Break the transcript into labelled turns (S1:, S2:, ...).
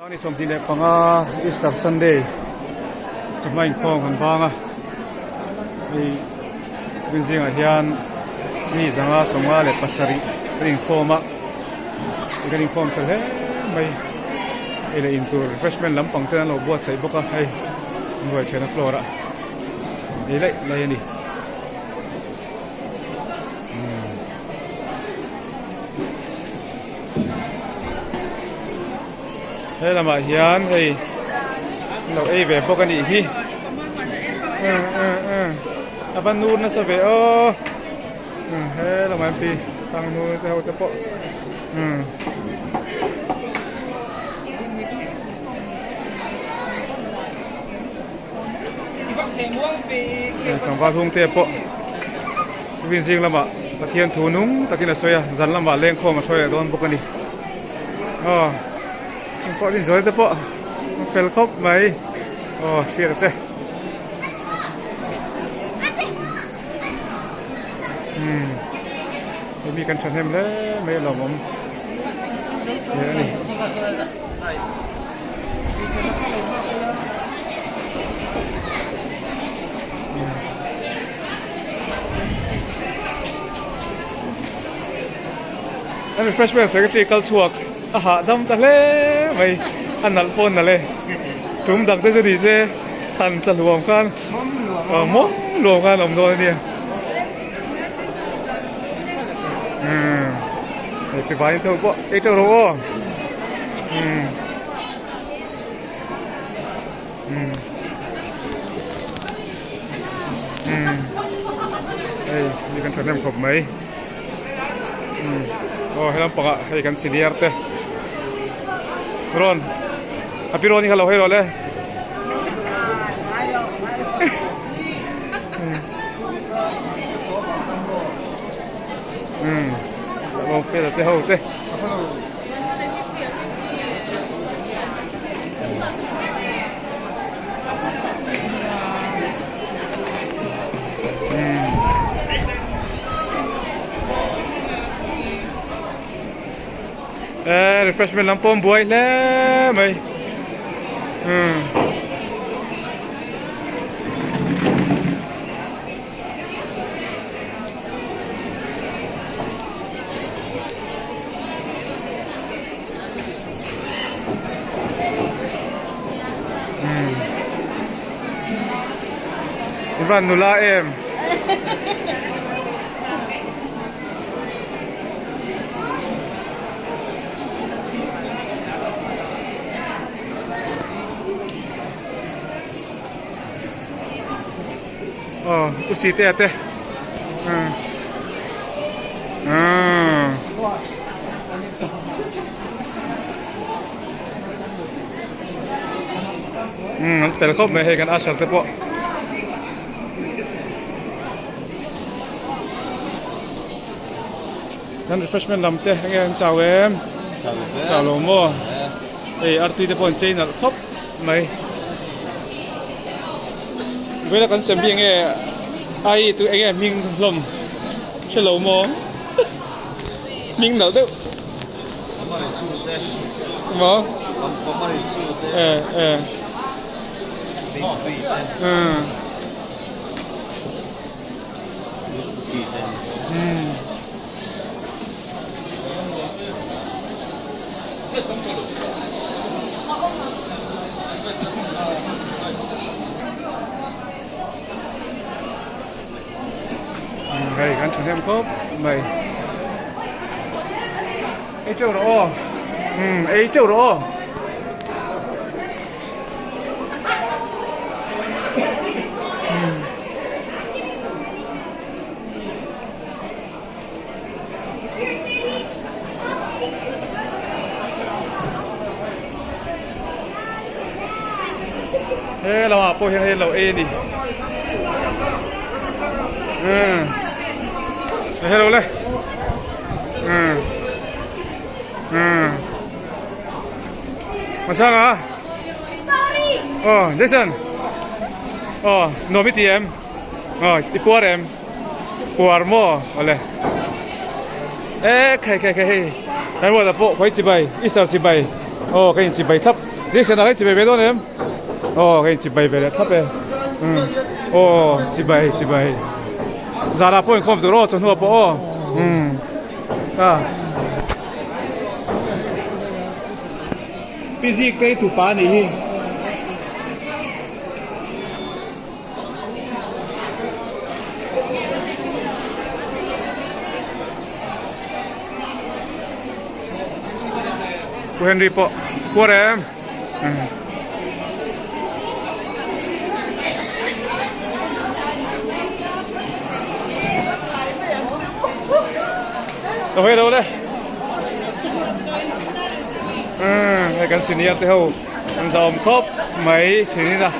S1: Ni 25 Easter Sunday chawhma inkhawm kan bang a, hei hun zingah hian mi 557 kan inkhawm a, kan inkhawm tha hle mai, hei leh intur refreshment lampang te an lo buatsaih bawk a hei an ruai thehna floor ah ei laih laih a ni. He lamah hian hei an lo ei ve bawk a nih hi a va nur nasa ve aw he lamah hian pi tang nur te ho te pawh tlangval hung te pawh tukin zing lamah Pathian thu nung takin a sawi a zan lamah lengkhawm a hruai leh dawn bawk a ni aw heng pawh rinzual te pawh a fel khawp mai aw hriat te umm hemi kan thahnem hle mai a lawmawm hle a ni. An refreshment secretary kal chhuak a hahdam ta hle mai a nalh pawh a nalh e tum dang te chu ni se han tla hluam khan mawm luam khan a awm dawn a nia umm hei pi vai te ho pawh ei teuh rawh aw umm umm umm hei mi kan thahnem khawp mai umm aw he lampangah hei kan senior te rawn a pi rawn hi kha lo hei rawh le umm lo fel te ho te. Eh, refreshment lam pawh an buai hle mai. Hmm. I van nula em? Aw u si te te umm umm umm an fel khawp mai hei kan usher te pawh kan refreshment lam te enge an chau em chau lo maw hei artui te pawh an chei nalh khawp mai. Vela kan sem hi enge ai tu enge hming hlawm hre lo maw hming nalh deuh maw eh eh umm umm. Hei kan thahnem khawp mai ei teuh rawh aw umm ei teuh rawh aw. He lamah pawh hian hei lo ei a ni umm hello le umm umm Masanga aw Jason aw nuam i ti em aw i puar em. Puar maw awle e khai khai khai hei kan ruat ah pawh khawi chibai Easter chibai aw ka in chibai thlap. Jason a kan chibai ve dawn em? Aw ka inchibai ve leh thlap e. Umm aw chibai chibai. Zanah pawh inkhawm tur aw chawhnu ah pawh aw. Umm a. Pi Zik te hi tupa a nih hi. Pu Henry pawh kuar em? Ka hawi lo le. Hei kan senior te ho an zahawm khawp mai thin in a.